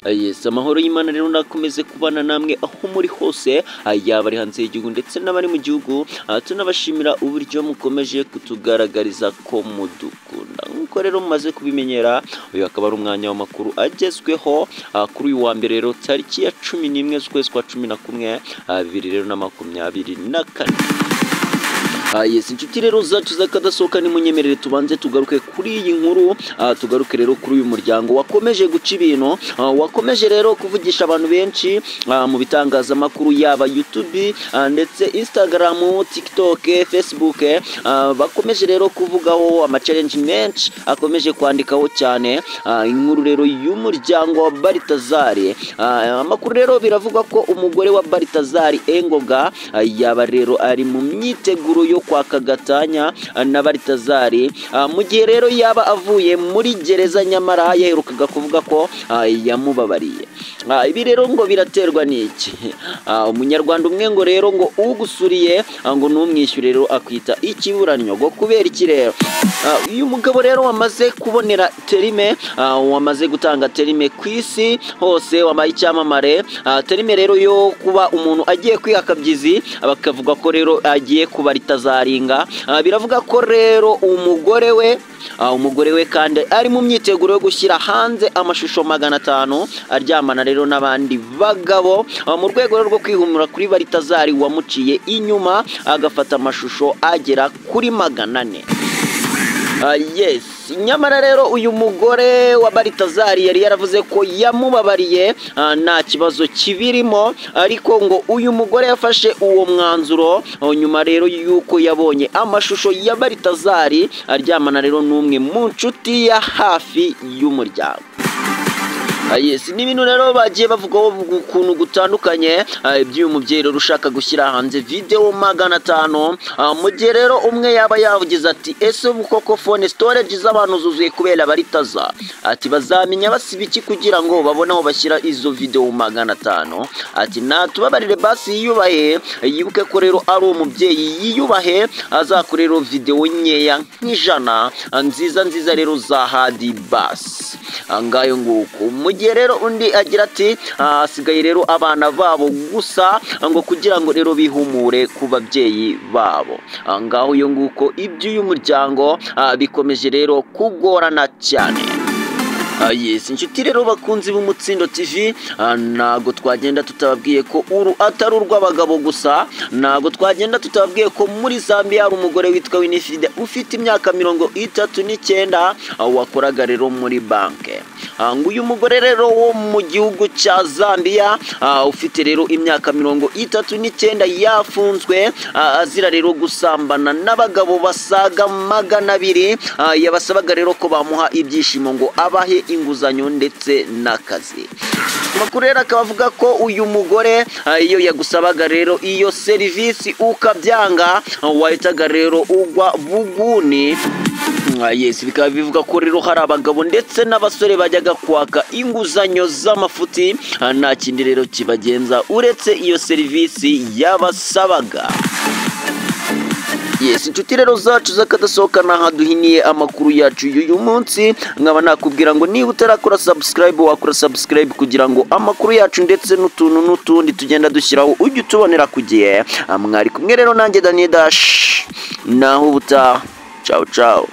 Yes, amahoro y'Imana rero nakomeze kubana namwe aho muri hose, yaba ari hanze y'igihugu ndetse n'abari mu gihugu. Tunabashimira uburyo mukomeje kutugaragariza ko mudukunda. Nk'uko rero mumaze kubimenyera, uyu akaba ari umwanya w'amakuru agezweho kuri uyu wa mbere rero tariki ya 11 z'ukwezi kwa 11 2024. Yes, inshuti rero zacu z'akadasohoka, nimunyemerere tubanze tugaruke kuri iyi nkuru, tugaruke rero kuri uyu muryango wakomeje guca ibintu, wakomeje rero kuvugisha abantu benshi mu bitangazamakuru, yaba YouTube ndetse Instagram, TikTok, Facebook, bakomeje rero kuvugaho ama challenge menshi akomeje kwandikaho cyane inkuru rero y'umuryango wa Baritazari. Amakuru rero biravugwa ko umugore wa Baritazari Engoga yaba rero ari mu myiteguro yo kwaka gatanya na Baritazari, mu gihe rero yaba avuye muri gereza, nyamara yaherukaga kuvuga ko yamubabariye. Ibi rero ngo biraterwa n'iki? Umunyarwanda umwe ngo rero ngo ugusuriye ngo numwishyure rero akwita ikiburanyo. Ngo kubera iki rero? Uyu mugabo rero wamaze kubonera terime, wamaze gutanga terime ku isi hose, wamaye icyamamare, terime rero yo kuba umuntu agiye kwiha akabyizi, bakavuga ko rero agiye kubaritazaringa. Biravuga ko rero umugore we kandi ari mu myiteguro yo gushyira hanze amashusho 500 aryamana rero n'abandi bagabo, mu rwego rwo kwihumura kuri Baritazari wamuciye inyuma agafata amashusho agera kuri 400. Yes, nyamara rero uyu mugore wa Baritazari yari yaravuze ko yamubabariye, nta kibazo kibirimo, ariko ngo uyu mugore yafashe uwo mwanzuro nyuma rero yuko yabonye amashusho ya Baritazari aryamana rero n'umwe mu nshuti ya hafi y'umuryango. Yes, ni ibintu rero bagiye bavugaho ukuntu gutandukanye, iby'uyu mubyeyi rero ushaka gushyira hanze video 500, mu gihe rero umwe yaba yavugize ati ese ubu koko phone storage z'abantu zuzuye kubera Baritaza, ati bazamenya basiba iki kugira ngo babone aho bashyira izo video 500, ati natubabarire basi yiyubahe, yibuke ko rero ari umubyeyi yiyubahe, azakore rero video nkeya nk'ijana nziza nziza rero za hadi basi ngayo nguko. Mu gihe rero undi agira ati hasigaye rero abana babo gusa ngo kugira ngo rero bihumure ku babyeyi babo. Ngaho iyo nguko iby'uyu muryango bikomeje rero kugorana cyane. Yes, inshuti rero bakunzi b'Umutsindo TV, ntago twagenda tutababwiye ko uru atari urw'abagabo gusa, ntago twagenda tutababwiye ko muri Zambia hari umugore witwa Winifred ufite imyaka 39 wakoraga rero muri banke. Ngo uyu mugore rero wo mu gihugu cya Zambia ufite rero imyaka 39 yafunzwe azira rero gusambana n'abagabo basaga 200, yabasabaga rero ko bamuha ibyishimo ngo abahe inguzanyo ndetse n'akazi. Amakuru rero akaba avuga ko uyu mugore iyo yagusabaga rero iyo serivisi ukabyanga wahitaga rero ugwa buguni. Yes, bikaba bivuga ko rero hari abagabo ndetse n'abasore bajyaga kwaka inguzanyo z'amafuti, nta kindi rero kibagenza uretse iyo serivisi yabasabaga. Yes, inshuti rero zacu z'akadasohoka, naha duhiniye amakuru yacu y'uyu munsi. Nkaba nakubwira ngo niba utarakora subscribe wakora subscribe kugira ngo amakuru yacu ndetse n'utuntu n'utundi tugenda dushyiraho ujye utubonera ku gihe. Mwari kumwe rero nanjye Daniel Dash, naho ubutaha. Ciao ciao.